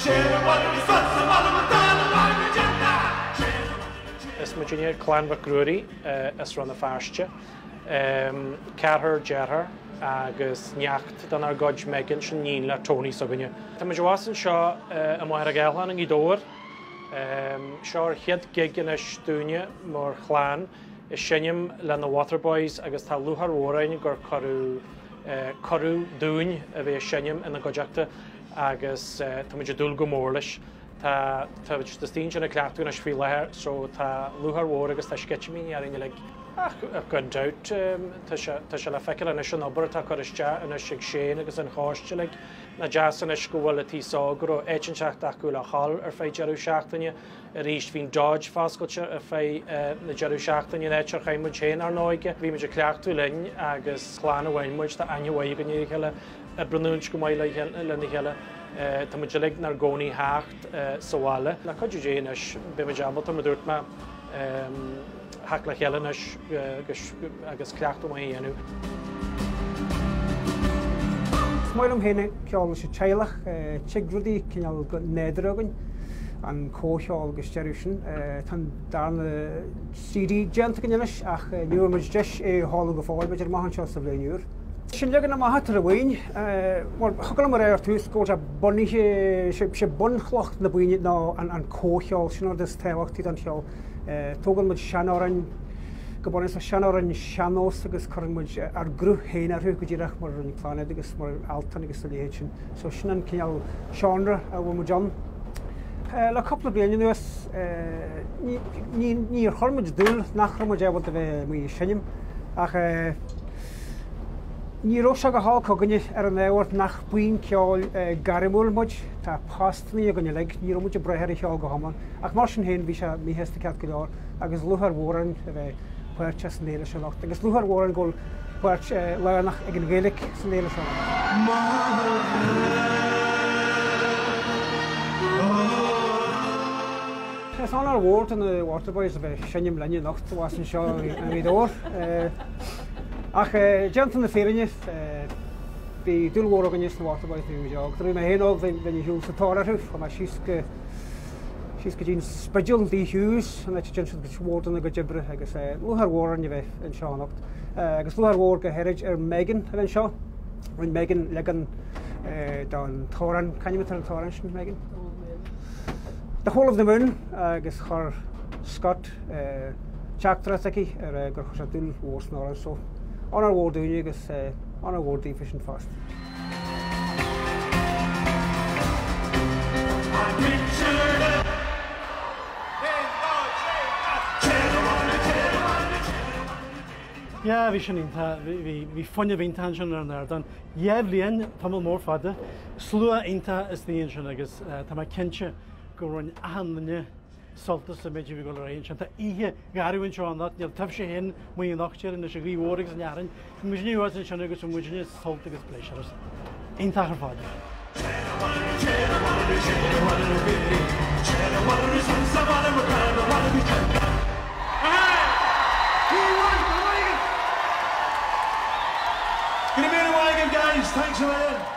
Is muidinne Clann Mhic Ruairí as Rann na Feirste. Ceathrar deartháir agus neacht denár gcuid, Megan, sin iníon le Tony s'againne. Tá muid abhus anseo i Machaire Gathlán i nGaoth Dobhair. Seo ár chéad gig anois dúinne mar chlann ag seinm le na Waterboys agus tá lúcháir mhór orainn gur cuireadh cuireadh dúinn a bheith ag seinm ina gcuideachta agus tá muid ag dúil go mór leis. Tá tá muid istigh ansin ag cleachtadh anois faoi láthair so tá lúcháir mhór agus tá sceitimíní orainn uilig. Ach gan dabht tá sé tá sé le feiceáil anois an obair atá curtha isteach anois ag Shane agus an choiste uilig. Nach deas anois go bhfuil an t-aos óg go raibh áit inteacht acu le dhul ar feadh deireadh seachtaine. Arís bhí an Dodge foscailte ar feadh na deireadh seachtaine, an áit ar chaith muid féin ár n-óige. Bhí muid ag cleachtadh linn agus clann amháin muid, tá aithne mhaith againn ar a chéile, oibríonn muid go maith lena chéile. Tá muid uilig 'nár gcónaí theacht sa bhaile. Le cuidiú Dé anois beidh muid ábalta, mar dúirt mé, theacht le chéile anois agus cleachtadh maith a dhéanamh. Is maith liom féin ceol leis an teaghlach, tig rudaí cineál go nádúrtha againn, an comhcheol agus deireadh sin. Tá an darna CD déanta againn anois ach ní bhfuair muid deis é a sheoladh go fóill, b'fhéidir amach anseo sa bhliain úr. Sin leagan amach atá ar an bhuíon, mar thig liom a rá ar tús go bhfuil sé bunaithe, sé bunchloch na buíne ná an comhcheol, sin an rud is tábhachtaí don cheol. Tógann muid seanamhráin, go bunúsach seanamhráin sean-nós agus cuireann muid ár gcruth féin orthu go díreach mar a rinne Clannad agus mar Altan agus a leithéid sin. So sin an cineál seánra a bhfuil muid ann. Le cúpla bliain anuas níor chuir muid dúil nach raibh muid ábalta bheith amuigh ag seinm ach ní raibh sé go holc againne ar an ábhar nach buíon ceoil gairmiúil muid, tá postannaí againn uilig, ní raibh muid ag brath ar an cheol go hiomlán. Ach mar sin féin, bhí sé míshásta ceart go leor agus lúcháir mhór orainn a bheith páirteach san fhéile seo anocht. Agus lúcháir mhór orainn go bhfuil páirt lárnach ag an Ghaeilge san fhéile seo. Is onóir mhór do na Waterboys a bheith ag seinm linn anocht abhus anseo i nGaoth Dobhair. Ach déanta na fírinne, bhí dúil mhór againne sna Waterboys nuair a bhí muid óg. Nuair a bhí mé féin óg, bheinn ar shiúl sa tóir orthu, chuaigh mé síos go. síos go dtí an Spidéal, D Hughes, an áit a dtéann siad cuid mhór dena gcuid oibre agus lúcháir mhór orainn a bheith anseo anocht. Agus lúcháir mhór go háirid ar Megan a bheith anseo. Rinne Megan leagan don t-amhrán, c'ainm atá ar an t-amhrán sin, Megan? The Whole of the Moon agus chuir Scott teachtaireacht aici ar gur chuir sé dúil mhór san amhrán so onóir mhór dúinne agus onóir mhór daofa sin fosta. Yeah, bhí sin iontach. Bhí fuinneamh iontach ansin ar an ardán. Dhá bhliain, tamall mór fada. Slua iontach istigh ansin agus tá mé cinnte go raibh achan duine sult as an méid a bhí ag dul ar aghaidh ansin. Tá oíche gharbh anseo anocht, níl taibhse féin amuigh anocht déarfainn leis an ghaoth mhór agus an fhearthainn. Bhí muidne thuas ansin agus bhí muidne sult agus pléisiúr as. Iontach ar fad. Go raibh míle maith agaibh guys, thanks a million.